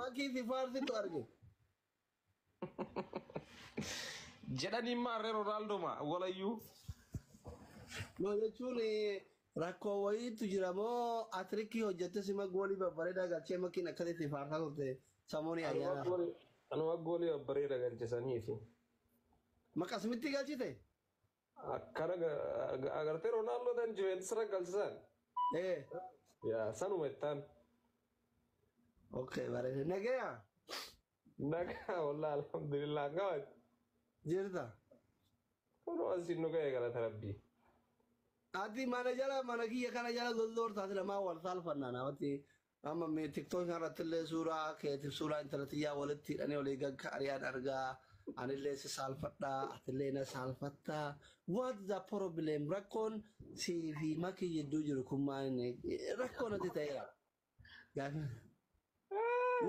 Makii si faarsitu arge. Jedhanii maarree Roonaaldoo ma walayyuu. No jechuun rakkoo wayiitu jira moo atirikii hojjette sima goolii babbareedaa galchee makiin akkasitti faarsaa turte samoonii ayyaanaa. Anuma goolii babbareeda galchisaniifi. Maqasmitti galchite? Akkana agartee Roonaaldoo tan Juventus irra galchisan. Ee. Yaa sanuma ittaan. Okay, bareeda. Nagaya? Nagaa wallah alhamdulillah gawaati. Jirta. Kunoo asiin nu ga'e galata rabbii. Ati mana jala mana kiyya kana jala zozzoortaa ati lamaa wal saalfannaa namatti amma mee tiktook irratti illee suuraa keetiif suuraa intala tiyyaa walitti hidhanii olii gagga ari'aan argaa anillee si saalfadhaa atillee na saalfattaa what the problem rakkoon sii fi makii jidduu jiru kun maal inni rakkoo natti ta'eera. Gaafi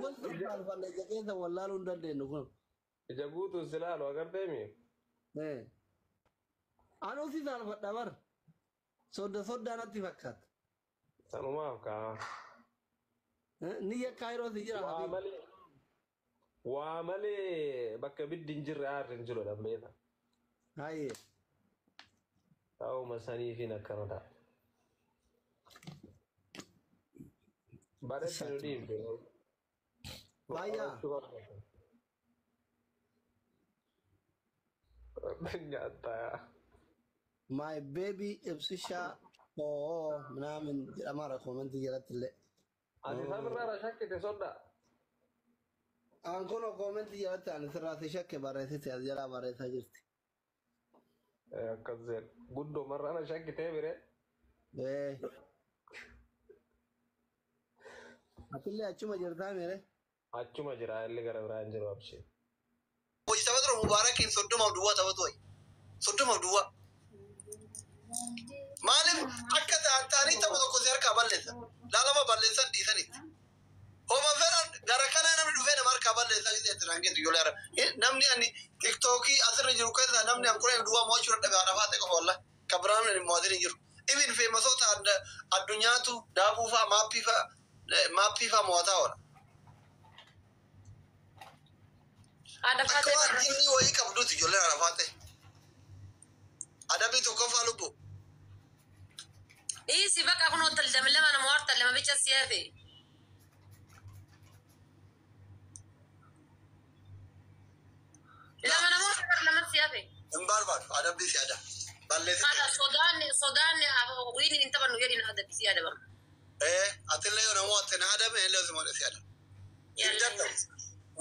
wal saalfanna ija keessa wallaaluu hin dandeenyu kun. Ija guutuun si laalu agartee mi? Eh. Anuu si saalfadha bar. Sodda soddaa natti fakkaata. Sanumaaf kaa. Eh, Ni yakkaa yeroo si jira Waa Habiib. malee waa malee bakka ibiddi hin jirre aarri hin jiru dha beekta. Hayyee. Ta'uma saniifiin akkana ta'a. Bareetti nu dhiibde. Baay'aa. Nyaata. My baby ibsisha oo minaamin jedhamaara koomentii jalatti illee. Ati sabirraa shakkite sodda. An kun koomentii jalatti ani sirraa si shakke barreessite as jalaa barreessaa jirti. Akkas jedhu. Guddoo marraana shakkitee bire. Ee. Atillee achuma jirtaa mere? Achuma jira illee gara biraa hin jiru abshee. Hojii tapha ture Mubaarakiin soddomaaf duwwaa taphatu wayi. Soddomaaf duwwaa. Maaliif akka ta'an ta'anii tapha tokko si harkaa balleessan. Laalama balleessan dhiisanitti. Homa fedhan gara kanaa namni dhufee nama harkaa balleessaa gisee itti raangeetu ijoollee hara. Namni ani tiktookii asirra jiru keessaa namni an kudhan duwwaa mo'achuu dadhabe haadha faate qofa wallah. Kan biraa namni mo'atin hin jiru. Even feemasoota addunyaatu daabuu fa'a maappii fa'a maappii fa'a mo'ataa oola. Haadha Akka faatee waan jinnii wayii qabduuti ijoolleen haadha faate. Adabbii tokkoffaa lubbu. Dhiisi bakka kun hotel lama nama warta lama bicha si hafe. Lama nama warta lama si hafe. Hin barbaadu adabbii si ada. Balleessite. Haadha sodaanni sodaanni wiini hin taphannu jedhin adabbi si adabama. Ee atillee yoo namoota na adame illee osuma si ada. Hin danda'u.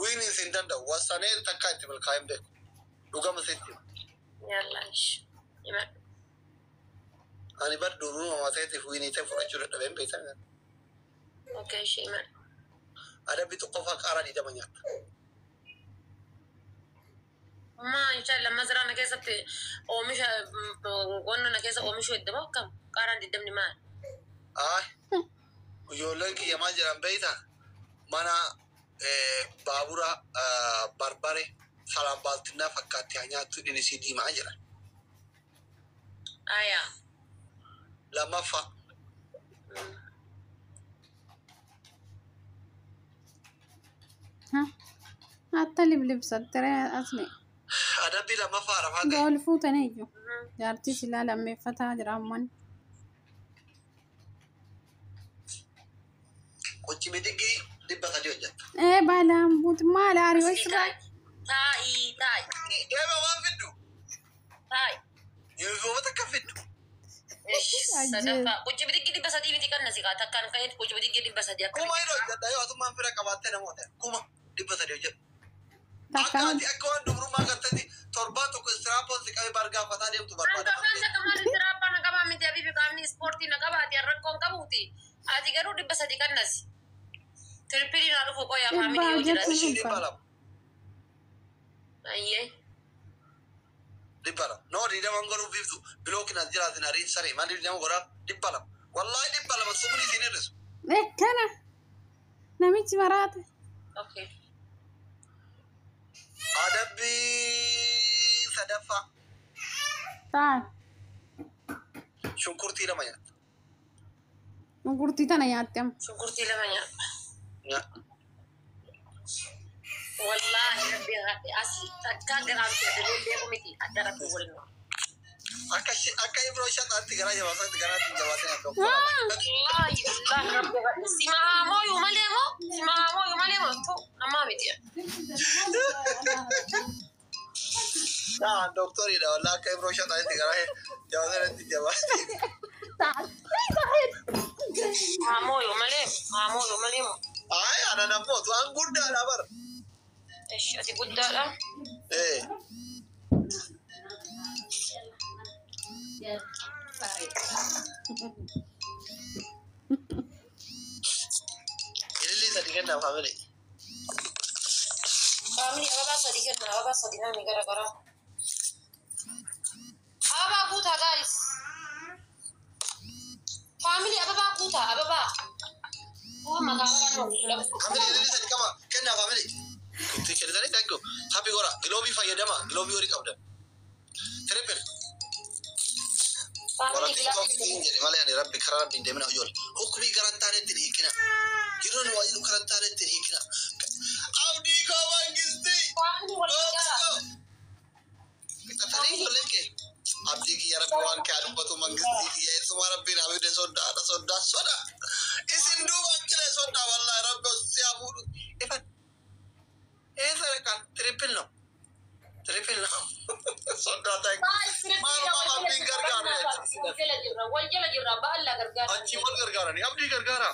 Wiiniin hin danda'u. Wasanee takka itti milkaa'ee hin beeku. Dhugama sitti. Yalla ish. Himadhu. Ani bar duruma mateetiif wiinii ta'e fudhachuu dadhabee hin beektan. Okay ish himadhu. Adabbii tokkoffaa qaaraa digdama nyaatta. Ma inshallah mazaraa na keessatti oomisha qonna na keessa oomishuu heddama akkam qaaraan digdamni maal? Ay. Ijoolleen kiyya maal jedhan beektaa? Mana baabura barbare salaan baaltinnaa fakkaatti haa nyaattu dhinisii diimaa jedhan. Ayaa. Lammaffaa. Hatta liblibsattire asli. Adabbii lammaffaa arafaa ta'e. Gaol fuutanii iyyuu. Jaartii silaa lammeeffataa jira amman. Qochi midigii 300 hojjetta. Ee baalaan buuti maal aari Asii osirraa. taa'i. Taa'i taa'i Deema waan fiddu. taa'i. Yuunifoomota akka fiddu. Sadaffaa. Qochi bidiggi 300 miti kan nasi kaa takkaan ka'eet qochi bidiggi 300 akka. Kuma hin hojjedha yoo asummaan fira qabaattee namoota. 300,000 hojjedha. Akka Takkaan ati akka waan dubrummaa gartatti torbaan tokko istiraapoon si qabee bargaafataa deemtu barbaada. Hanga hanga maal istiraaphaa na qabaa miti abiifi qaamni ispoortii na qabaati rakkoon qabuuti. Ati garuu 300 kan nasi. Tirpilii naa dhufu qoyaa dhibba faamilii yoo hojjechuun jiraate. Ishii hin dhibba fa'a. lama. Ayyee. 200. Noo digdaman godhuuf biiftu bilookin as jiraatin ariin saree maal digdama godhaa 200. Wallaahi 200 sumni isin hir'isu. Ekkana namichi maraate. Okay. Adabbii sadaffaa Ta'a. shunkurtii lama nyaatta. Shunkurtii tana nyaatte amma. Shunkurtii lama nyaata. Nyaadhu. Rabbi asii takkaa garaan jedhee beeku miti adda Rabbi waliin. Akka Ibroo shaxaatti garaa jabaatatti garaatti jabaatee akka Wallaahi wallaahi Rabbi simaa mooyuu malee moo simaa mooyuu malee moo tu namaa miti. Naa doktoriidha wallaahi akka Ibroo shaxaatti garaa jabaatee jabaatee. Haa mooyuu malee haa mooyuu malee moo. Ay ana namoota waan guddaadha bara. Eshi ati guddaadha. Ee. Ililli sadi kennaa faamilii. Faamilii ababaa sadi kenna ababaa sadi namni gara garaa. Ababaa guutaa guys. Faamilii ababaa guutaa ababaa. Oh maqaa ababaa nu Faamilii ililli sadi qaba kennaa faamilii. Itti kennitanii thank you. Happy gora gloobii fayyadama gloobii horii qabdan. Triple. Warra Faamilii TikTok jedhe malee ani rabbi karaa rabbiin deemina ijoollee. Hukmii garantaanetti hin hiikina. Yeroon waa jedhu garantaanetti hin hiikina. Abdii koo mangistii. Faamilii wal gargaara. Fixatanii ijoolleen kee. Abdii kiyya rabbi waan kee dubbatu mangistii kiyya eessumaa rabbiin abidde soddaadha soddaa soda. Isin duuba kile soddaa wallaahi rabbi si haa fuudhu. Ifan. Eessa dhaqan triple no. Triple no. Soddaa ta'e. Maaluma abdiin gargaara jechuudha. Wal jala jirra baala gargaara. Achi wal gargaaranii abdii gargaara.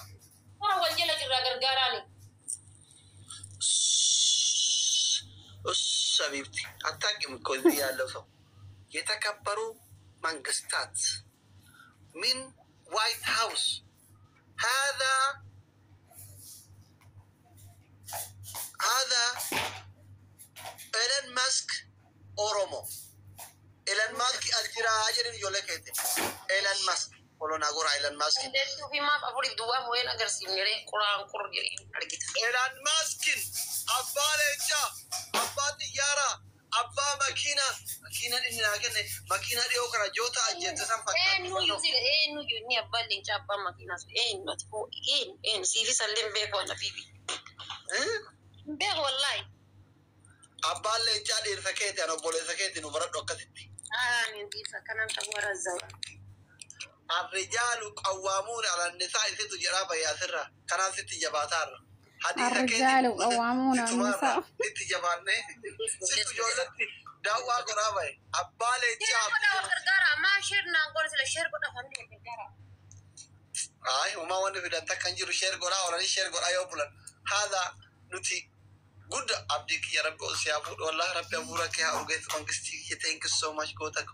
Wal jala jirra gargaaraani. እሱ ሀቢብቲ አታውቂም እኮ እዚህ ያለው ሰው የተከበሩ መንግስታት ምን ዋይት ሀውስ ሀዛ ሀዛ ኤለን ማስክ ኦሮሞ ኤለን ማስክ አልጅራ jedhin ijoollee keete ኤለን ማስክ ሆሎና ጎራ ኤለን ማስክ Dandeettii ofii maaf afuriif duwwaa moo'een agarsiifne quraan qur jedhee argita. ኤላን ማስክን abbaa leencaa abbaa xiyyaaraa abbaa makiinaa makiinaan inni naa kenne makiinaa dhiyoo kana joota ajjeesse san Eenyuyyuu sila eenyuyyuu inni abbaan leencaa abbaan makiinaa sun eenyu ati koo eenyu eenyu siifis illee hin beeku ana bibi. Hin beeku wallaahi. Abbaan leencaa dhiirsa keeti an obboleessa keeti nu baradhu akkasitti. Ani dhiirsa akkanaan ta'uu arazzawa. الرجال قوامون على النساء isitu jedhaa bayya asirra kanaaf sitti jabaataarra. الرجال قوامون على النساء. Sitti jabaannee situ ijoolletti daawwaa godhaa baye abbaa leencaa. Sheer godhaa wal gargaara maa sheer naan godha sila sheer godhaa family wal gargaara. Ay, homaa wanni fidan takka hin jiru sheer godhaa oolanii sheer godhaa yoo bulan. Haadha nuti gudda abdii kiyya rabbi ol si haa fuudhu wallahi rabbi hafuura kee haa urgeessu mangistii kiyya thank you so much goota ko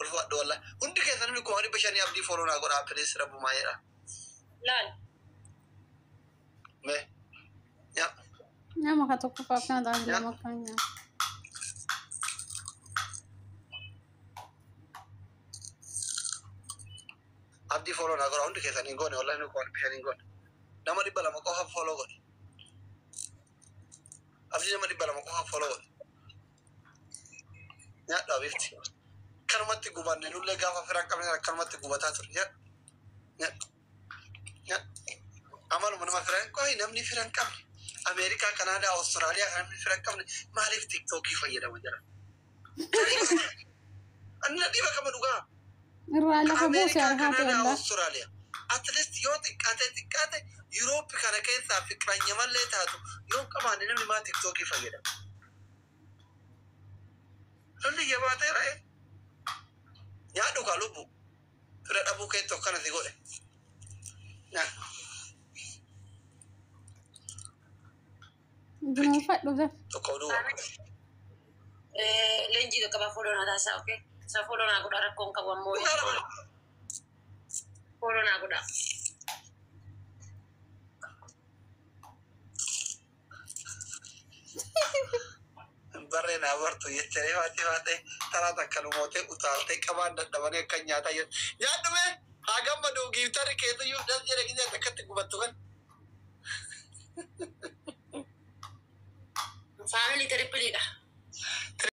ulfaadhu wallahi. Hundi keessan namni 500,000 abdii follow naa godhaa please rabbumaa jedha. Laal. Mee. Yaa. Nama ka tokkoffaa kana ta'a lama kan nyaata. Abdii follow naa godhaa hundi keessan hin goone wallahi namni 500,000 hin goone. Nama 200 qofa follow godhe. Abdii nama 200 qofa follow godhe. Nyaadhu abifti. Akkanumatti gubanne nullee gaafa firaan qabne akkanumatti gubataa ture. Nyaadhu. Nyaadhu. Nyaadhu. Amaluma nama firaan qohi namni firaan qabne. Ameerikaa, Kanaadaa, Awustiraaliyaa kan namni firaan qabne maaliif tiktookii fayyadama jira? Ani na dhiba kama dhugaa. Irraa lafa buuse Ameerikaa, harkaate Kanaadaa, wallaahi. Awustiraaliyaa. At least yoo xiqqaate xiqqaate Yuurooppi kana keessaa fiqiranya mallee taatu yoo hin qabaanne namni maa tiktookii fayyadama? Lolli jabaateera ee. Nyaadhu kaa lubbu. Fira dhabuu keetti akkana si godhe. Nyaadhu. Dunuunfadhu daf. Tokko duwwaa. Leenjii qaqqabaa follow naa taasisaa okee. Isa follow naa godhaa rakkoon qabu ammoo. Follow naa godhaa. Barree naa bartu jecharee baatee baatee taraa takka nu mootee utaaltee qabaan dadhabanii akka nyaataa jiru. Nyaadhu mee haa gammadu giiftarri keetiyyuu das jedhe gizee akkatti gubattu kan. Faamilii tripleiidha.